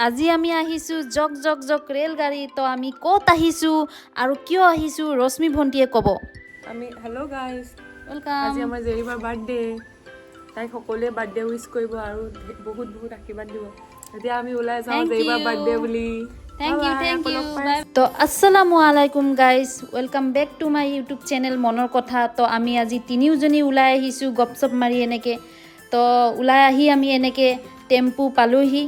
আজি আমি আহিছোঁ জক জক জক ৰেলগাড়ী। তো আমি ক'ত আহিছোঁ আৰু কিয় আহিছোঁ, ৰশ্মি ভণ্টিয়ে ক'ব। আমি হেল্ল' গাইজ। Welcome. আজি আমাৰ জেৰিবাৰ বাৰ্থডে। তাইক সকলোৱে বাৰ্থডে উইচ কৰিব আৰু বহুত বহুত আশীৰ্বাদ দিব। এতিয়া আমি ওলাই যাওঁ Thank জেৰিবাৰ you. Birthday বুলি। Thank you. Bye bye, thank আকৌ ইউ। লগ পাই। তো আসসালামু আলাইকুম guys, welcome back to my YouTube channel মনৰ কথা। তো আমি আজি তিনিওজনী ওলাই আহিছোঁ গপ চপ মাৰি এনেকৈ। তো ওলাই আহি আমি এনেকৈ টেম্পু পালোহি।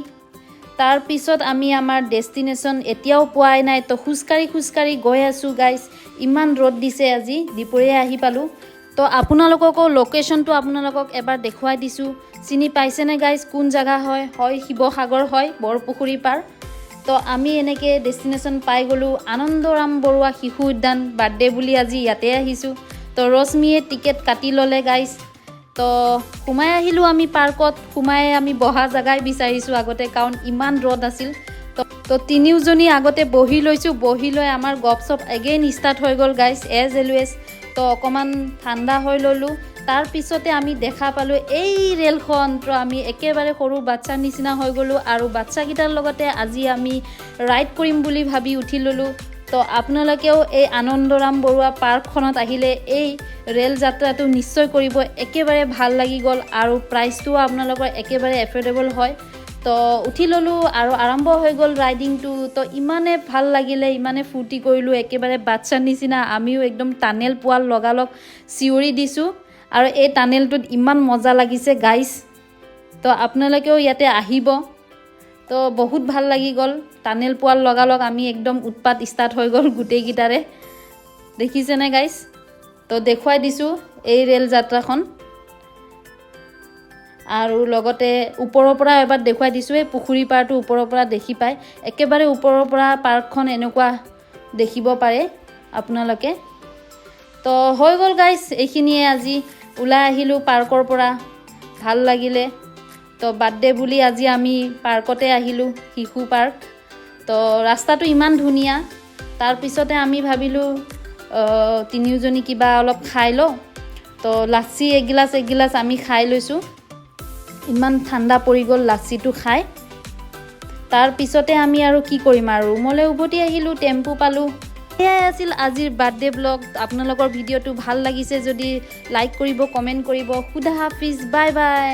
তাৰপিছত আমি আমাৰ ডেষ্টিনেশ্যন এতিয়াও পোৱাই নাই। তো খোজকাঢ়ি খোজকাঢ়ি গৈ আছোঁ গাইজ। ইমান ৰ'দ দিছে, আজি দুপৰীয়া আহি পালোঁ। তো আপোনালোককো লোকেশ্যনটো আপোনালোকক এবাৰ দেখুৱাই দিছোঁ। চিনি পাইছেনে গাইজ, কোন জেগা হয়? হয়, শিৱসাগৰ হয়, বৰপুখুৰী পাৰ। তো আমি এনেকৈ ডেষ্টিনেশ্যন পাই গ'লোঁ, আনন্দৰাম বৰুৱা শিশু উদ্যান। বাৰ্থডে বুলি আজি ইয়াতে আহিছোঁ। তো ৰশ্মিয়ে টিকেট কাটি ল'লে গাইজ। তো সোমাই আহিলোঁ আমি পাৰ্কত। সোমাই আমি বহা জেগাই বিচাৰিছোঁ আগতে, কাৰণ ইমান ৰ'দ আছিল। তো তিনিওজনী আগতে বহি লৈছোঁ। বহি লৈ আমাৰ গপ চপ এগেইন ষ্টাৰ্ট হৈ গ'ল গাইজ, এজ এলৱেজ। তো অকণমান ঠাণ্ডা হৈ ল'লোঁ। তাৰপিছতে আমি দেখা পালোঁ এই ৰেলখন। তো আমি একেবাৰে সৰু বাচ্ছাৰ নিচিনা হৈ গ'লোঁ আৰু বাচ্ছাকেইটাৰ লগতে আজি আমি ৰাইড কৰিম বুলি ভাবি উঠি ল'লোঁ। তো আপোনালোকেও এই আনন্দৰাম বৰুৱা পাৰ্কখনত আহিলে এই ৰেল যাত্ৰাটো নিশ্চয় কৰিব। একেবাৰে ভাল লাগি গ'ল আৰু প্ৰাইচটোও আপোনালোকৰ একেবাৰে এফৰ্ডেবল হয়। তো উঠি ল'লোঁ আৰু আৰম্ভ হৈ গ'ল ৰাইডিংটো। তো ইমানে ভাল লাগিলে, ইমানে ফূৰ্তি কৰিলোঁ, একেবাৰে বাচ্ছাৰ নিচিনা আমিও একদম টানেল পোৱাৰ লগালগ চিঞৰি দিছোঁ আৰু এই টানেলটোত ইমান মজা লাগিছে গাইজ। তো আপোনালোকেও ইয়াতে আহিব। তো বহুত ভাল লাগি গ'ল। টানেল পোৱাৰ লগালগ আমি একদম উৎপাত ষ্টাৰ্ট হৈ গ'ল গোটেইকেইটাৰে। দেখিছেনে গাইজ? তো দেখুৱাই দিছোঁ এই ৰেল যাত্ৰাখন আৰু লগতে ওপৰৰ পৰা এবাৰ দেখুৱাই দিছোঁ। এই পুখুৰী পাৰটো ওপৰৰ পৰা দেখি পায়। একেবাৰে ওপৰৰ পৰা পাৰ্কখন এনেকুৱা দেখিব পাৰে আপোনালোকে। তো হৈ গ'ল গাইজ, এইখিনিয়ে। আজি ওলাই আহিলোঁ পাৰ্কৰ পৰা, ভাল লাগিলে। তো বাৰ্থডে বুলি আজি আমি পাৰ্কতে আহিলোঁ, শিশু পাৰ্ক। তো ৰাস্তাটো ইমান ধুনীয়া। তাৰপিছতে আমি ভাবিলোঁ তিনিওজনী কিবা অলপ খাই লওঁ। তো লাচি এগিলাচ এগিলাচ আমি খাই লৈছোঁ। ইমান ঠাণ্ডা পৰি গ'ল লাচিটো খাই। তাৰপিছতে আমি আৰু কি কৰিম আৰু, ৰুমলৈ উভতি আহিলোঁ, টেম্পু পালোঁ। সেয়াই আছিল আজিৰ বাৰ্থডে ব্লগ। আপোনালোকৰ ভিডিঅ'টো ভাল লাগিছে যদি লাইক কৰিব, কমেণ্ট কৰিব। খুদা হাফিজ, বাই বাই।